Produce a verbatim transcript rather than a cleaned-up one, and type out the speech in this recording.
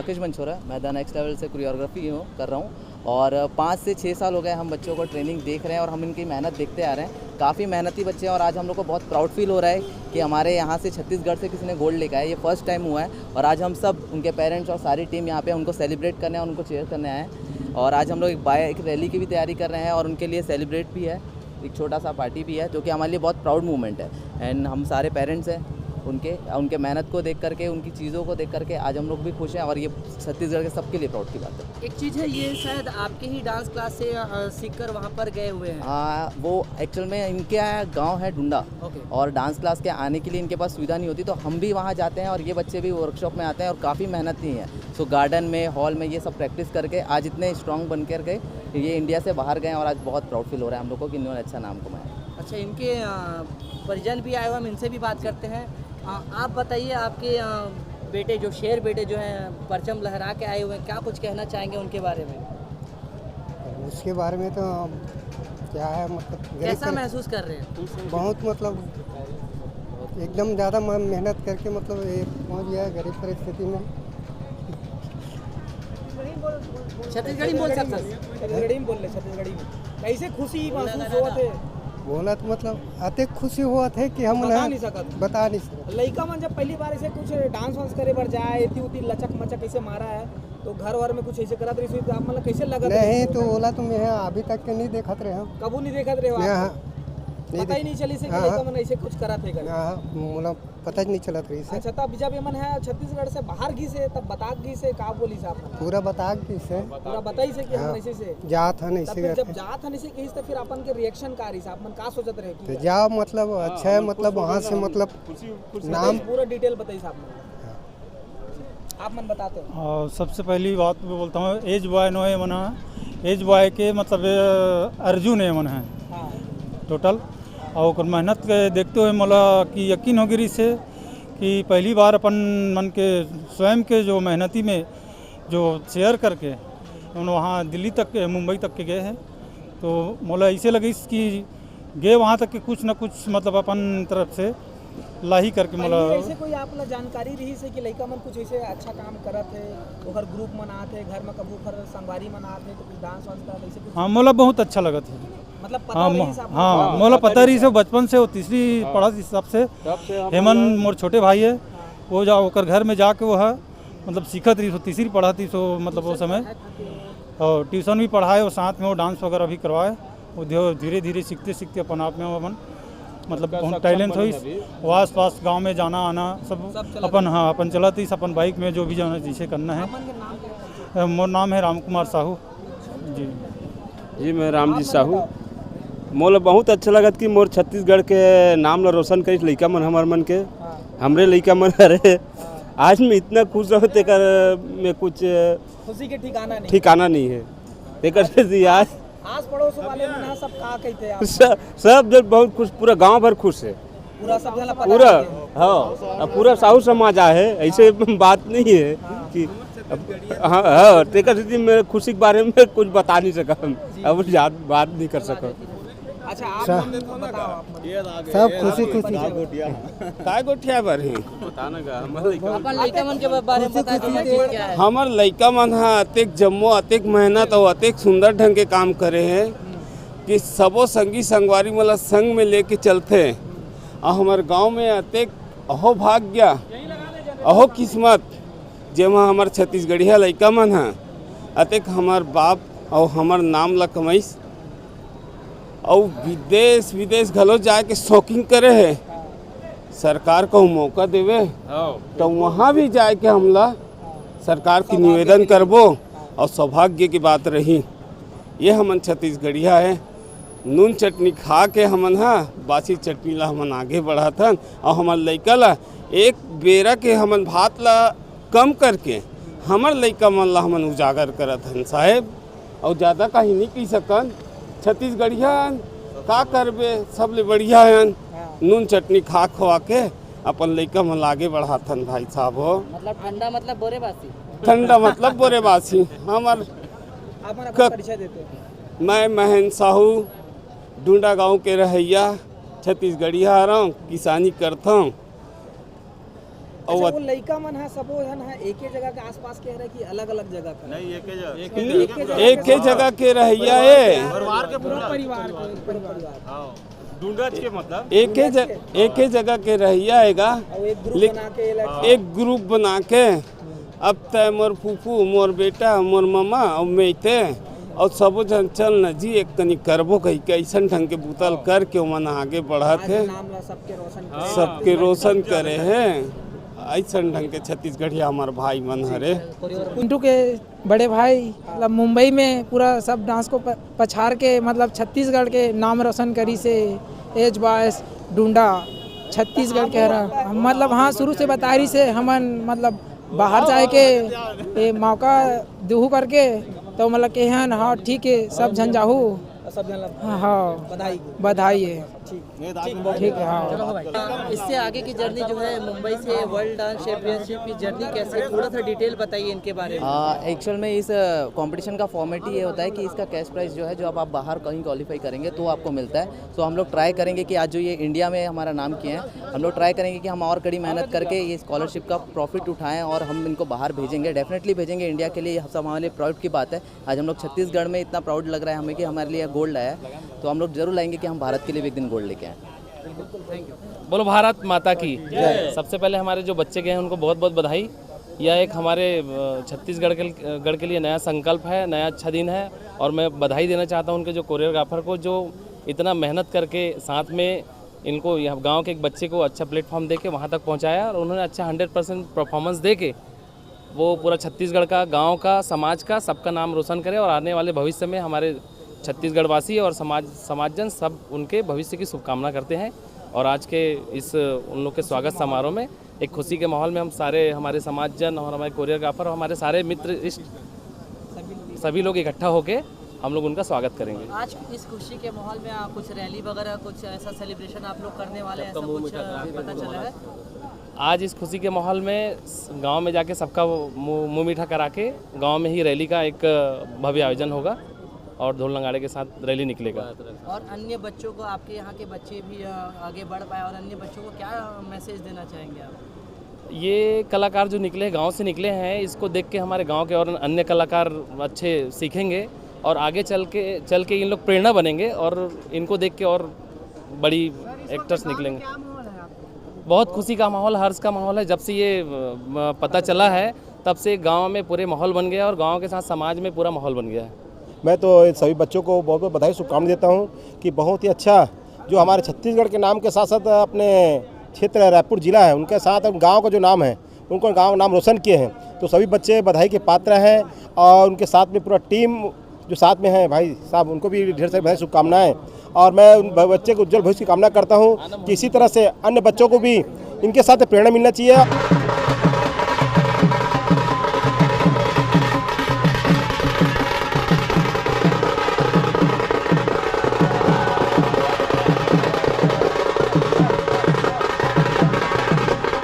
विशेष मंछोरा, मैं the next level से कोरियोग्राफी हूँ कर रहा हूँ। और पाँच से छः साल हो गए हम बच्चों को ट्रेनिंग देख रहे हैं और हम इनकी मेहनत देखते आ रहे हैं। काफ़ी मेहनती बच्चे हैं और आज हम लोग को बहुत प्राउड फील हो रहा है कि हमारे यहाँ से, छत्तीसगढ़ से किसी ने गोल्ड लेकर आया। ये फर्स्ट टाइम हुआ है और आज हम सब, उनके पेरेंट्स और सारी टीम यहाँ पे उनको सेलिब्रेट करने और उनको चीयर करने आए हैं। और आज हम लोग एक बाइक रैली की भी तैयारी कर रहे हैं और उनके लिए सेलिब्रेट भी है, एक छोटा सा पार्टी भी है, जो कि हमारे लिए बहुत प्राउड मोमेंट है। एंड हम सारे पेरेंट्स हैं उनके, उनके मेहनत को देख करके, उनकी चीज़ों को देख करके आज हम लोग भी खुश हैं और ये छत्तीसगढ़ के सबके लिए प्राउड की बात है। एक चीज़ है, ये शायद आपके ही डांस क्लास से अ, सीख कर वहाँ पर गए हुए हैं। हाँ, वो एक्चुअल में इनके गांव है डुंडा। ओके। और डांस क्लास के आने के लिए इनके पास सुविधा नहीं होती, तो हम भी वहाँ जाते हैं और ये बच्चे भी वर्कशॉप में आते हैं और काफ़ी मेहनत की है। सो गार्डन में, हॉल में ये सब प्रैक्टिस करके आज इतने स्ट्रांग बन करके ये इंडिया से बाहर गए हैं और आज बहुत प्राउड फील हो रहा है हम लोग को कि इन्होंने अच्छा नाम कमाया। अच्छा, इनके अ, परिजन भी आए हुए हैं, हम इनसे भी बात करते हैं। अ, आप बताइए, आपके अ, बेटे जो शेर बेटे जो हैं, परचम लहरा के आए हुए हैं, क्या कुछ कहना चाहेंगे उनके बारे में? उसके बारे में तो क्या है, मतलब, गरीब कैसा पर- महसूस कर रहे हैं? बहुत, मतलब, एकदम ज़्यादा म- मेहनत करके, मतलब, ये पहुंच गया है गरीब परिस्थिति में। छत्तीसगढ़ी में बोल सकते हैं। छत्तीसगढ़ी में बोल ले, छत्तीसगढ़ी में। कैसे खुशी महसूस होत हे? बोला तो, मतलब, अतेक खुशी होत हे कि हम बता ना नहीं सकत। बता नहीं सकत। लइका मन जब पहली बार ऐसे कुछ डांस वांस करे बर जाए, इतनी उतनी लचक मचक ऐसे मारा है, तो घर वर में कुछ ऐसे करत रही तो आप, मतलब, कैसे लगत नहीं, रही? तो ओला तो मैं अभी तक के नहीं देखत रहे हम। कबू नहीं देखत रहे हो मैं, आप? हाँ, नहीं पता ही देख- नहीं चली से कि हाँ, लइका हाँ। मन ऐसे कुछ करत है करके। हाँ, मोला पता ही नहीं चलत रही से। अच्छा, तब जब ये मन है छत्तीसगढ़ से बाहर घी से, तब बता घी से का बोली साहब? पूरा बता के से पूरा बताई से कि हम हाँ। ऐसे से। जात हन तब ऐसे फिर जब करके। जात हन ऐसे कहिस, तो फिर अपन के रिएक्शन का रही साहब? मन का सोचत रहे तो कि जाओ, मतलब, अच्छा है, मतलब, वहाँ से, मतलब, नाम पूरा डिटेल बताई साहब मन। आप मन बताते हो। और सबसे पहली बात मैं बोलता हूँ, एज बॉय नो है मन है, एज बॉय के, मतलब, अर्जुन है मन है हाँ। टोटल। और ओकर मेहनत के देखते हुए मोला कि यकीन हो गिरी से कि पहली बार अपन मन के स्वयं के जो मेहनती में जो शेयर करके उन वहाँ दिल्ली तक के, मुंबई तक के गए हैं, तो मोला ऐसे लगिस कि गए वहाँ तक के कुछ ना कुछ, मतलब, अपन तरफ से लाही करके मोला। पहले ऐसे कोई आप ला जानकारी रही से कि लइका मन कुछ ऐसे अच्छा काम करत है, ओकर ग्रुप मन आत है, घर में कबू ओकर संगवारी मन आत है, तो कुछ डांस वांस करत ऐसे कुछ? हाँ, मोला बहुत अच्छा लगत है। मतलब, पता हाँ, रही मो- साहब? हाँ, मोला पता रही से बचपन से वो तीसरी पढ़ा थी, सबसे हेमन मोर छोटे भाई है, वो जा ओकर घर में जाके वो है, मतलब, सीखत रही सो, तीसरी पढ़ा थी सो, मतलब, वो समय और ट्यूशन भी पढ़ाए और साथ में वो डांस वगैरह भी करवाए। वो धीरे धीरे धीरे सीखते सीखते अपन आप में वो अपन, मतलब, टैलेंट होइस। वो आस पास गाँव में जाना आना सब अपन, हाँ, अपन चलत ही अपन बाइक में जो भी जाना जैसे करना है। अ, मोर नाम है राम कुमार साहू जी। जी, मैं रामजी साहू। मोला बहुत अच्छा लगत कि मोर छत्तीसगढ़ के नाम ला रोशन करिस लइका मन, हमर मन के, हमरे लइका मन हरे। आज मैं इतना खुश रहूँ, तेकर में कुछ खुशी के ठिकाना नहीं। ठिकाना नहीं है। तेकर से जी आज आस पड़ोस वाले मन ह सब का कहते हैं आप? सब, सब जन बहुत खुश, पूरा गांव भर खुश है। पूरा सब जना पता पूरा, है। हाँ, अब पूरा साहू समाज आए है, ऐसे बात नहीं है कि अब, हाँ, हाँ, तेकर से जी मैं खुशी के बारे में कुछ बता नहीं सका हम, अब ज्यादा बात नहीं कर सका। अच्छा, आप मन बताओ, आप मन। सब खुशी खुशी। काय गोठिया बर है? अपन लइका मन के बारे में बता दीजिए, क्या है? हमर लइका मन ह अतेक जम्मो, अतेक मेहनत और अतेक सुंदर ढंग के काम करे हैं कि सबो संगी संगवारी मन ला संग में लेके चलथे। और हमर गांव में अतेक अहो भाग्य, अहो किस्मत, जेमा हमर छत्तीसगढ़िया लइका मन ह अतेक हमर बाप और हमर नाम ला कमाइस। और विदेश विदेश घलो जाए के शौकीन करे है। सरकार को मौका देवे तो वहाँ भी जाए के हमला सरकार की निवेदन करबो और सौभाग्य की बात रही। ये हमन छत्तीसगढ़िया है, नून चटनी खा के हमन हा बासी चटनी ला हमन आगे बढ़ाथन और हमर लइका ला एक बेरा के हमन भात ला कम करके हमर लइका मन ला हमन उजागर करत हन साहेब। और ज़्यादा कहीं नहीं कह सकन। छत्तीसगढ़िया हन, का करबे, सबले बढ़िया हन। नून चटनी खा खवा के अपन लइका मन ला आगे बढ़ाथन भाई साहब हो। मतलब, ठंडा मतलब बोरे बासी। ठंडा मतलब बोरे बासी। हमर आप मन अपन क- परिचय देते हैं। मैं महेंद्र साहू, डूंडा गांव के रहैया, छत्तीसगढ़िया हरव, किसानी करथव। अच्छा, अउ वो लइका मन ह सबो झन ह एके जगह के आसपास के हरे कि अलग-अलग जगह के? नहीं, एके जगह। एके जगह के रहइया ए। परिवार के पूरा पूरा। परिवार के, एक परिवार। हाँ। डूंडच के मतलब? एके ज-, एके जगह के रहइया ए गा। अउ एक ग्रुप ले-, बना के अलग एक ग्रुप बना के, अब तय मोर फूफू, मोर बेटा, मोर ममा अउ मैं ते, अउ सबो झन चल न जी, एक कनी करबो कहिके अइसन ढंग के बुता ल करके ओमन आगे बढ़त आज हे। नाम ला सबके रोशन करे। सबके रोशन करे हे, अइसन ढंग के छत्तीसगढ़िया हमर भाई मन हरे। पिंटू के बड़े भाई, मतलब, मुंबई में पूरा सब डांस को प-, पछार के, मतलब, छत्तीसगढ़ के नाम रोशन करिस हे। एज बॉयज डूंडा छत्तीसगढ़ के हरा, मतलब, हाँ, शुरू से बता रहिस हे हमन, मतलब, बाहर जाए के ये मौका दुहू करके, तो मतलब के हन, हाँ, ठीक है, सब झन जाहू। सब झन ला हाँ, हाँ। बधाई। बधाई है। ठीक। ठीक है, हाँ। चलो भाई। इससे आगे की जर्नी जो है, मुंबई से वर्ल्ड डांस चैंपियनशिप की जर्नी कैसे, थोड़ा सा डिटेल बताइए इनके बारे में। एक्चुअल में इस कंपटीशन का फॉर्मेट ही ये होता है कि इसका कैश प्राइस जो है, जो आप, आप बाहर कहीं क्वालिफाई करेंगे तो आपको मिलता है। सो हम लोग ट्राई करेंगे कि आज जो ये इंडिया में हमारा नाम किए हैं, हम लोग ट्राई करेंगे कि हम और कड़ी मेहनत करके ये स्कॉलरशिप का प्रॉफिट उठाएं और हम इनको बाहर भेजेंगे, डेफिनेटली भेजेंगे इंडिया के लिए, ये सब हमारे लिए प्राउड की बात है। आज हम लोग छत्तीसगढ़ में इतना प्राउड लग रहा है हमें कि हमारे लिए गोल्ड आया है, तो हम लोग जरूर लाएंगे कि हम भारत के लिए भी एक दिन गोल्ड लेके आएँ। बोलो भारत माता की। सबसे पहले हमारे जो बच्चे गए हैं, उनको बहुत बहुत बधाई। यह एक हमारे, अ, छत्तीसगढ़ के, गढ़ के लिए नया संकल्प है, नया अच्छा दिन है, और मैं बधाई देना चाहता हूँ उनके जो कोरियोग्राफर को, जो इतना मेहनत करके साथ में इनको यहाँ गांव के एक बच्चे को अच्छा प्लेटफॉर्म दे के वहाँ तक पहुँचाया, और उन्होंने अच्छा हंड्रेड परसेंट परफॉर्मेंस दे के वो पूरा छत्तीसगढ़ का, गांव का, समाज का, सबका नाम रोशन करे, और आने वाले भविष्य में हमारे छत्तीसगढ़ वासी और समाज, समाजजन सब उनके भविष्य की शुभकामना करते हैं। और आज के इस, उन लोग के स्वागत समारोह में एक खुशी के माहौल में हम सारे, हमारे समाजजन और हमारे कोरियोग्राफर और हमारे सारे मित्र इष्ट, सभी लोग इकट्ठा होके हम लोग उनका स्वागत करेंगे। आज इस खुशी के माहौल में, आ, कुछ रैली वगैरह, कुछ ऐसा सेलिब्रेशन आप लोग करने वाले हैं, ऐसा कुछ, आ, पता चला है? आज इस खुशी के माहौल में स-, गांव में जाके सबका मुंह, मुंह मीठा करा के गांव में ही रैली का एक भव्य आयोजन होगा और ढोल नगाड़े के साथ रैली निकलेगा। और अन्य बच्चों को, आपके यहाँ के बच्चे भी, अ, आगे बढ़ पाए, और अन्य बच्चों को क्या मैसेज देना चाहेंगे आप? ये कलाकार जो निकले, गांव से निकले हैं, इसको देख के हमारे गांव के और अन्य कलाकार अच्छे सीखेंगे और आगे चल के, चल के इन लोग प्रेरणा बनेंगे और इनको देख के और बड़ी एक्टर्स निकलेंगे। बहुत खुशी का माहौल, हर्ष का माहौल है। जब से ये, अ, पता चला है, तब से गांव में पूरे माहौल बन गया और गांव के साथ समाज में पूरा माहौल बन गया है। मैं तो इन सभी बच्चों को बहुत बहुत बधाई, शुभकामनाएं देता हूं कि बहुत ही अच्छा, जो हमारे छत्तीसगढ़ के नाम के साथ साथ अपने क्षेत्र रायपुर जिला है, उनके साथ गांव का जो नाम है, उनको गांव का नाम रोशन किए हैं। तो सभी बच्चे बधाई के पात्र हैं और उनके साथ में पूरा टीम जो साथ में है भाई साहब, उनको भी ढेर सारी बधाई, शुभकामनाएं। और मैं उन ब-, बच्चे के उज्जवल भविष्य की कामना करता हूँ कि इसी तरह से अन्य बच्चों को भी इनके साथ प्रेरणा मिलना चाहिए।